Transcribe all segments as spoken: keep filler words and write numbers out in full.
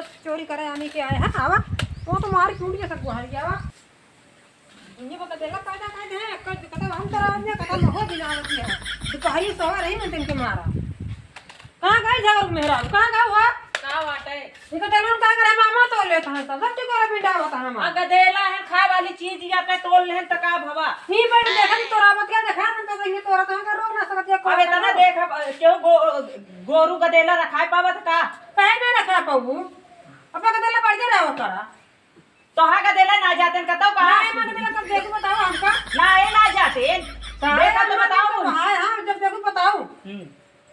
चोरी करे आने के आए हैं, आवा। वो तो मार क्यों नहीं सकता है, आवा। दुनिया को गदेला पैदा कर दे, कद-, कदम हम तरह आदमी, कदम हो बिना आदमी है। दुपहरी सवा रही ना दिन के मारा। कहाँ गए जाओ मेहरा? कहाँ गए हुआ? का बाटे? इनको देखो कहाँ करे मामा तो लेता है सब, सब ठीक वाला पिंडा होता है हमारा। आ गदेला है, खाए वाली चीज या पे तोल लेहन त का भवा? ही पर देखा कि तोरा बतिया देखा, हम तो कहीं तोरा तो का रोक ना सकत या अब इतना देख, अब क्यों गो-, गोरू गदेला रखाए पावत का? काहे ना रखा पाबू? अब गदेला बढ़ के रहो तोरा। तोहा गदेला ना जातेन कतौ का? ना, ए, मने मेरा कब देखू बताओ हमका। ना, ए ना जातेन। सारे देखा तो आदमी बताओ। तो हाँ, हाँ, जब देखू बताओ। हम्म।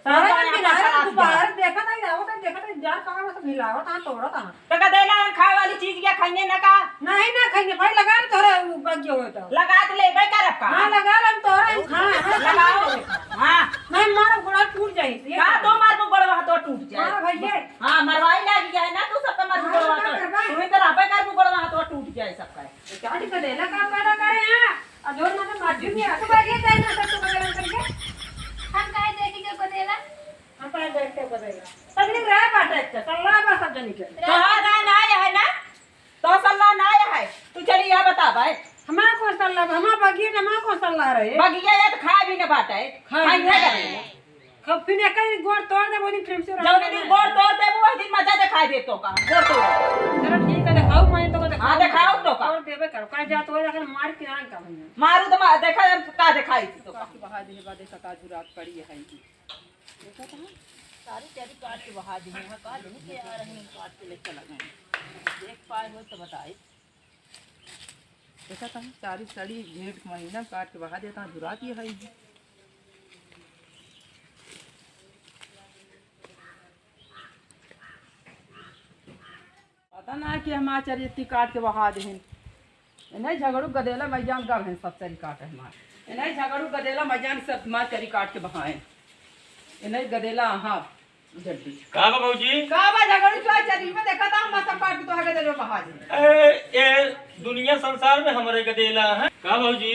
सारे तो आदमी यहाँ ना, पर तू बाहर देखा नहीं, आवत है, देखा नहीं, जा कहाँ से मिलावत, हाँ, तोड़त, हाँ। तो गदेला हम खाए वाली चीज क्या खाइए ना का? नहीं, ना खाइए, भाई, लगा ले तोहरे उ बग्गे हो तो। लगा तो लेबे करब का? हाँ, लगा ले, हम तोहरे, हम खाए, हम लगाओ। खाए। हाँ। नहीं, मारो, गोड़ा टूट जाई, ये का का? तो मार, गोड़वा तो टूट जाए। हाँ, भैया। हाँ, मरवाई लागी जाए ना, तू सबका मर हाँ, गोड़वा का तो। करबा? तुम्हें तो रहबे कर, गोड़वा तो टूट जाए सबका। तो क्या दिक्कत है? लगा पैदा करे यहाँ। और जोर में तो मार दूंगी, हाथ बाजे जाए ना, सब तो बदल करके। हम काहे देखी के बदेला? हम काहे देख के बदेला? सब नहीं रहा बात है, सल्ला बा सब जनी के। तो हाँ, ना, ना, यह है ना? तो सल्ला ना यह है। तू चली यहाँ बता भाई। हमारा कौन सल्ला बा? हमारा बगिया ना, हमारा कौन सल्ला रहे? बगिया ये तो खाए भी ना बात है। खाए खाए भी ना ना करे। खाए। कब फिर एक ही गोड़ तोड़ दे, वो दिन फिर से जौने दिन गोड़ तोड़ दे, वो दिन मजा दिखाई दे तो का, गोड़ तोड़। चलो ठीक है, दिखाओ, मैं तो को दिखाओ। हाँ, दिखाओ तो का। तोड़ देबे करो, का जात हो, अगर मार के आए का भैया। मारू तो मार, देखा हम का दिखाई थी तो का। काट के बहा दे, बा देखा का जुरात पड़ी है इनकी। देखा था, सारी चरी काट के बहा दी है, का नहीं के आ रहे हैं, काट के ले चला गए। देख पाए हो तो बताए। देखा था, सारी सड़ी जेठ महीना काट के बहा देता, जुरात ये है। पता ना कि हमार चरी इतनी काट के बहा देहिन। इन्हें झगड़ू गदेला मैजान गढ़ हैं, सब चरी काटे हमार। इन्हें झगड़ू गदेला मैजान सब हमार चरी काट के बहाए। इन्हें गदेला, हाँ, जल्दी। का बा भौजी? का बा झगड़ू चोर चरी में देखा था, हम सब काट के तो हगे देले बहा दे। ए, ए, दुनिया संसार में हमरे गदेला है। का भौजी?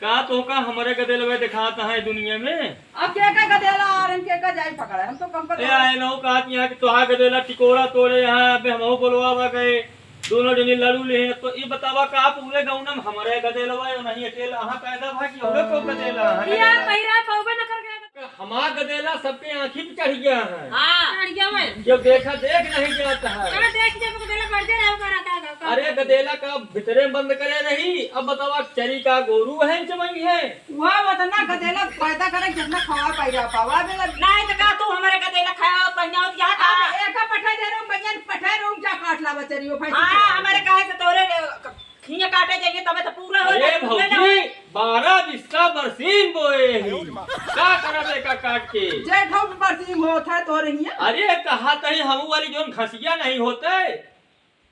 का तोहका हमरे गदेलवे देखात है दुनिया में? अब के का गदेला आ रहे, के का जाई पकड़े? हम तो कम ए, पकड़े। आए नौ का यहाँ कि तोहा गदेला टिकोरा तोड़े यहाँ, अबे हमहू बोलवा बा गए, दोनों जनी लड़ू ले हैं। तो ई बतावा का पूरे गाँव में हमरे गदेलवा है, नहीं अकेला अहाँ पैदा भा कि औरे को गदेला है? किया पैरा पौबे न कर गया। हमार गदेला सबके आँखी पे चढ़ गया है। हाँ। चढ़ गया है। जो देखा देख नहीं जाता है। अरे देख जब गदेला बढ़ जा रहा है, का, का, का, अरे गदेला का भीतरे में बंद करे रही। अब बतावा चरी का गोरू है जमई है। वह वतना गदेला पैदा करे जितना खवा पाई रहा पावा बेला। नहीं तो का तू हमारे गदेला खाया और पहिया और यहाँ का? अब एक पठा दे रहा हूँ, बनियान पठा रहा हूँ, जा काट लावा चरी, वो भैंस हाँ, चरा हमारे दे। कहे से तोरे खिया काटे जाइए तबे तो पूरा हो अरे जाए, पूरा ना भौजी, होए। बारह बिस्सा बरसीन बोए ही। का करब एका काट के? जेठो में बरसीन होत है तोरे हियां। अरे कहा तही हमू वाली जोन घसिया नहीं होते,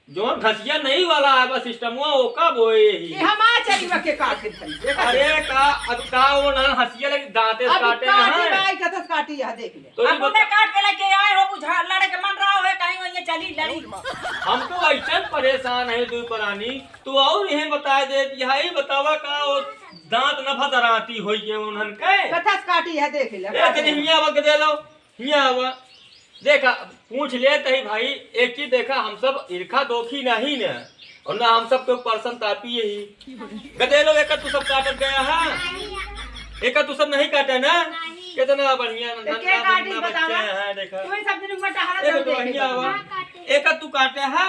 जोन घसिया नहीं वाला है बस सिस्टमवा ओका बोए ही। ये हमार चरीवा के काट के धरी, देखा अरे दे। का, अब का वो ना हंसिया लगी दांते से अब काटे काट हैं। के भाई कथस काटी यह देख ले। तो अब ये उन्हें बता काट के लेके आए हो, बुझा लड़े के मन रहा हो, कहीं वहीं चली लड़ी। हम तो ऐसन परेशान है दुई प्राणी, तू और इहे बताए दे कि हाई बतावा का वो दांत न भदराती होई के उन्हन के। कथस काटी है, देख ले, ए, तनी हियां आवा, गदेलो, हियां आवा। देखा, पूछ लेत ही भाई, एक ही देखा, हम सब इरखा दोखी नहीं न, और ना हम सब तो परसन तापी ही। गदेलो, एक तू सब काटत गया है, एक तू सब नहीं काटे ना। कितना बढ़िया तो नन्ना के काटी मुन्ना बतावा? बच्चे हैं, देखा। तू ही सब दिन उम्र टहलत एक हो तो देखे हियां बा। आवा, एक तू काटे है,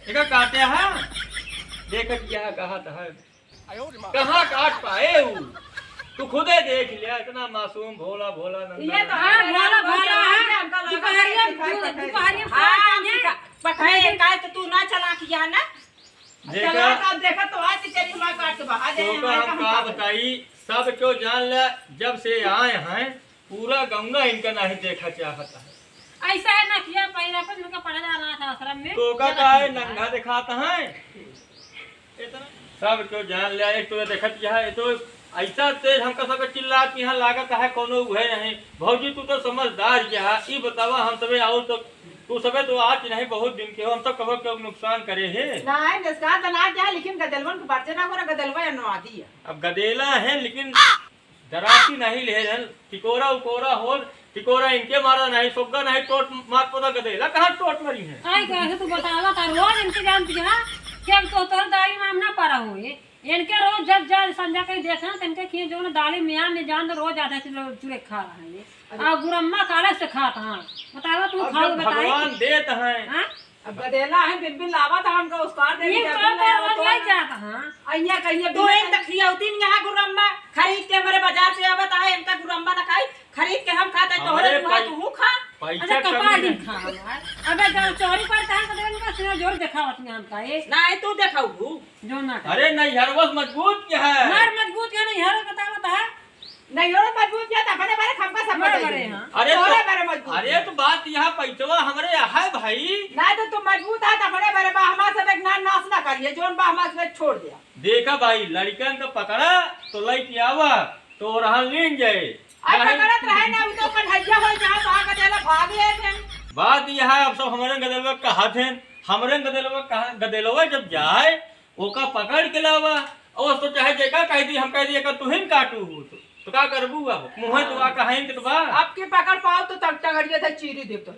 एक काटे है, देख क्या कहा था। कहाँ काट पाए ऊ? तू खुदे देख लिया, इतना मासूम भोला भोला नंदन ये तो है। हाँ, भोला भोला है। हमका लगा दुपहरिया, कि दु-, दुपहरिया हाँ, खाए हम हैं। सिखा-, पठाए, काहे तो तू ना चला किया ना? देखा। चला तो अब देखा तो आज तेरी माँ काट के बहा दे, तो का हमारे हम का का बताई, सब क्यों जान ले, जब से आए हैं, पूरा गौना इनका नहीं देखा चाहता है। ऐसा है ना किया, पहले अपन उनका पढ़ा जा रहा था आश्रम में। तो का जरा काहे सा। नंगा दिखाता है? इतना सब क्यों जान लिया, एक तो ये देखत क्या है, ये तो ऐसा तेज हमका सब चिल्लात यहाँ लागत है, कोनो उहे नहीं। भौजी, तू तो समझदार क्या है, ई बतावा हम सबे और तो, तू सबे तो आज नहीं बहुत दिन के हो, हम सब कबो क्यों नुकसान करे है? नहीं, नुकसान तो ना क्या, लेकिन गदलवन के बच्चे ना हो रहा, गदलवा अनुवादी है। अब गदेला है, लेकिन डराती नहीं ले रहन, टिकोरा उकोरा होल, टिकोरा इनके मारा नहीं, सोग्गा नहीं, टोट मार पोता गदेला, कहाँ टोट मरी है? आई कैसे तू बतावा था, रोज इनके जानती है कि अब तो तोर दाई माम ना पड़ा हुए। इनके रोज जब जा संझा कहीं देखा तो इनके खींच जो ना दाली मियाँ में जान तो रोज आधा किलो चूरे खा रहा है ये। अरे। आ गुरम्मा काले से खाता हाँ। बतावा तू अब खाओ जब बताए। भगवान देत हैं। हाँ? अब गदेला है, बिन बिन लावा था हमका उसकार दे ये दिया, तो बिन तो लावा रोज तो ले ना। जाता हाँ। अइया कहिए तू बिन एक तक खियौती नहीं यहाँ गुरम्मा खरीद के हमारे बाजार से आवत है, इनका गुरम्मा ना खाई, खरीद के हम खाते हैं, तोहरे हमरे मुँह पै-, तू खा। पैसा अच्छा, कपार कमी दिन है। खा हमार। अबे जो चोरी करता है, तो इनका सिर जोर दिखावत नहीं हमका, ए। ना, ए, तू देखाऊ। जो ना करे। अरे, नैहरवा से मजबूत क्या है? हमार मजबूत क्या नहीं, हर बतावत है। नैहरो मजबूत क्या था, बड़े बड़े खमका सब बड़े बदल बड़े, दिए। हाँ। अरे, तोहरे तो, बड़े मजबूत अरे, है। तो बात यहाँ पैसवा हमरे यहाँ है, भाई। ना, तो तू मजबूत है, तो बड़े बड़े बा, हमार सब एक ना, नाश ना करिए, जोन बा, हमार सब एक छोड़ दिया। देखा भाई, लड़कन का पकड़ा, तो लइके आवा, तो रहा लीन जाए। आई नहीं। पकड़त रहे ना, उ तो कन्हैया हो जहाँ भाग देला, भाग ले थे। बात यह है, अब सब हमरे गदेलवा कहा थे, हमरे गदेलवा कहा, गदेलवा जब जाए, ओका पकड़ के लावा, और तो चाहे जेका कह दी, हम कह दी, "एका तुहिन काटू हो तो, तो का करबू अब? मुँहे तो आ कहें के तो बा।" अब के पकड़ पाओ तो तब टंगड़िया था चीरी देव तो।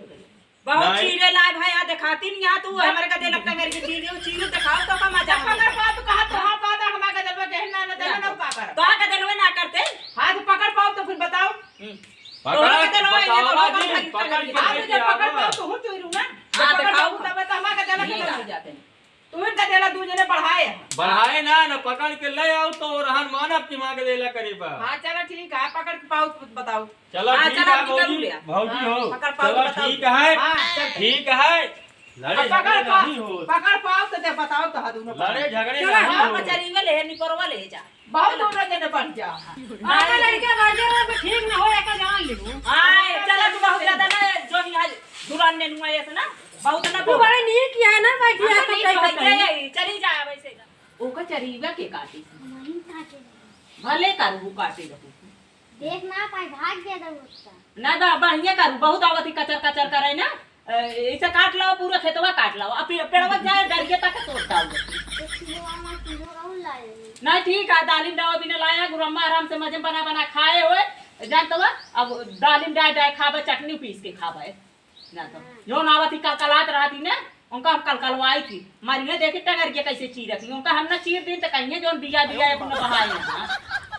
बहुत नहीं। चीरे लाए भाई, आ देखाती नहीं, आ तू हमरे का देलक टंगर के चीरे, वो चीरे देखाओ तो का मजा हम पकड़ पाओ तो कहा तो हाँ, कहा था हमारे का देलवा गहन ना, ना देना, ना का कर। तो का देलवे ना करते? हाथ पकड़ पाओ तो फिर बताओ। हम्म। पकड़, तोहरे का देलवा ये बताओ तो ना बहुत जी, भारी पकड़ टंगर के के। हाथ लेके जब पकड़ आओ। पाओ तो हूँ चोरू ना। हाँ, जब पकड़ देखाओ। पाओ तब तो हमारे का देलक नहीं, टंगर नहीं। जाते हैं। तू इनका देला दू जने बढ़ाए हैं। बढ़ाए ना, ना पकड़ के ले आओ तो रहन मानब कि माँ के देला करे बा। हाँ, चलो ठीक है, पकड़ के पाओ तो बताओ। चलो हाँ, ठीक चलो, है, निकल भौजी, लिया। भौजी हाँ, हो। पकड़ पाओ चलो बताओ। ठीक है, हाँ, चल। ठीक है। लड़े अब पकड़ झगड़े पाओ, नहीं हो। पकड़ पाओ तो दे बताओ तो हाँ दोनों लड़े पकड़। झगड़े चलो, नहीं हाँ, हो। बचरिया ले, निपरवा ले जा। बहुत दोनों जने बन जा। अरे लड़का बन जा, ठीक न हो, एका जान लिहू। आए, चलो तू बहुत ज्यादा ना, जो नहीं आज दुरान ने नुआ ऐसे ना, बहुत ना तू बोल। बड़े नीक है ना, बैठी है हाँ, तो नहीं कहीं तो कहीं। है, चली जा वैसे ना। ओका चरीवा के काटी। वहीं काटे। भले करू काटे रहू। देख ना पाई, भाग गया था उसका। ना बा, बढ़िया करू, बहुत आवत ही कचर कचर करे ना। अ, ऐसे काट लाओ, पूरा खेतवा काट लाओ। अब पे-, पेड़वा जाए, डरिया तक तोड़ डाल दे। एक किलो आम, किलो और लाए। ना ठीक है, दालिम डावा बिना लाए हैं, गुरम्मा आराम से मजे में बना बना खाए हुए। जान तो बा, अब दालिम डाए डाए खाबे, चटनी पीस के खाबे। ना तो। हाँ। जो नावत ही कलकलात रहती ने, उनका हम कलकलवाई थी। मारिए देखे टंगरिया कैसे चीरत ही। उनका हम ना चीर दिन तो कहिए जोन बिया बिया अपना बहाए हैं।